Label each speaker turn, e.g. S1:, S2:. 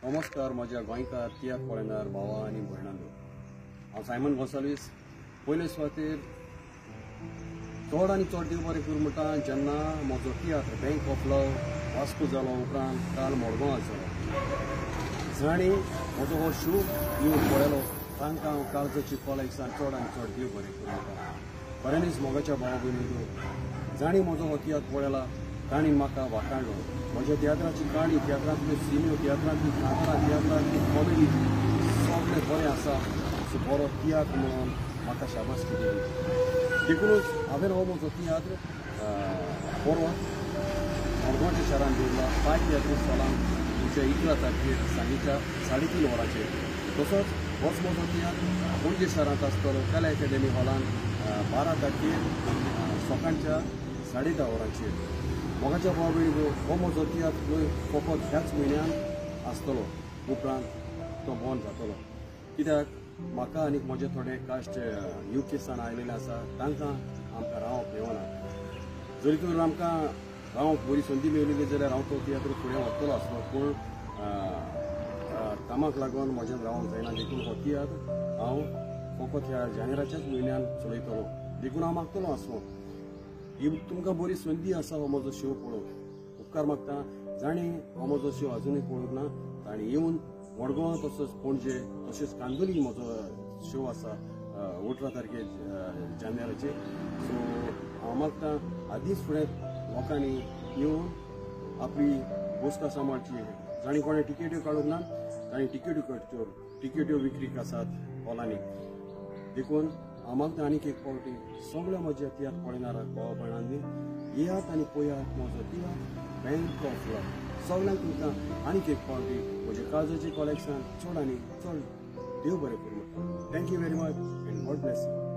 S1: नमस्कार म्हज्या गोंयकार तियात्र पळयणार भावा आनी भयणांनो, हांव सायमन गोन्साल्वीस. पयले सुवातेर चड आनी चड देव बरें करूं म्हणटा जेन्ना म्हजो तियात्र बँक ऑफ लव वास्को जालो उपरांत काल मडगांवां जालो. जांणी म्हजो हो शो येवन पळयलो तांकां हांव काळजाची खोलायेसान चड आनी चड देव बरें करूं म्हणटा. खऱ्यांनीच मोगाच्या भावा भयणींनो, जांणी म्हजो हो तियात्र पळयला तांणी म्हाका वाखाणलो. म्हज्या तियात्राची काणी, तियात्रांतल्यो सिन्यो, तियात्रांतली कांतारां, तियात्रांतली कॉमेडी सगळें बरें आसा. सो बरो तियात्र म्हणून म्हाका शाबासकी दिली. देखूनच हांवें हो म्हजो तियात्र परत मडगांवच्या शारांत दवरला 5 तियात्रीस्त हॉलान तुमच्या 11 तारखेर सांजेच्या 3:30 वरांचेर. तसोच होच म्हजो तियात्र पणजे शारांत आसतलो कला एकाडेमी हॉलान 12 तारखेर सकाळच्या 10:30 वरांचेर. मोगाच्या भाव भयणींनो, हो म्हजो तियात्र न्हय फकत ह्याच म्हयन्यान आसतलो, उपरांत तो बंद जातलो. कित्याक म्हाका आनी म्हजे थोडे कास्ट UK सान आयलेले आसा, तांकां आमकां रावप मेळना. जरी तर आमकां रावंक बरी संदी मेळिल्ली जाल्यार हांव तो तियात्र फुडें व्हरतलो आसलो, पूण कामाक लागून म्हज्यान रावंक जायना. देखून हो तियात्र हांव फकत ह्या जानेराच्याच म्हयन्यान चलयतलो. देखून हांव मागतलो आसलो ही तुमकां बरी संदी आसा हो म्हजो शो पळोवंक. उपकार मागता जांणी हो म्हजो शो अजुनूय पळोवंक ना तांणी येवन मडगांव तसोच पणजे तशेंच कांदोली म्हजो शो आसा 18 तारखेर जानेराचेर. सो हांव मागता आदींच फुडें लोकांनी येवन आपली बसका सांबाळची. जांणी कोणें टिकेट्यो काडूंक ना तांणी टिकेट्यो काडच्यो, टिकेट्यो विक्रीक आसात हॉलांनी. देखून हांव मागता आनीक एक फावटी सगळ्या म्हज्या तियात्र पळयणारा भावा भयणांनी येयात आनी पळयात म्हजो तियात्र बँक ऑफ लव. सगळ्यांक तुमकां आनीक एक फावटी म्हज्या काळजाची कलेक्शन चड आनी चड देव बरें करूं म्हणटा. Thank you very much and God bless you.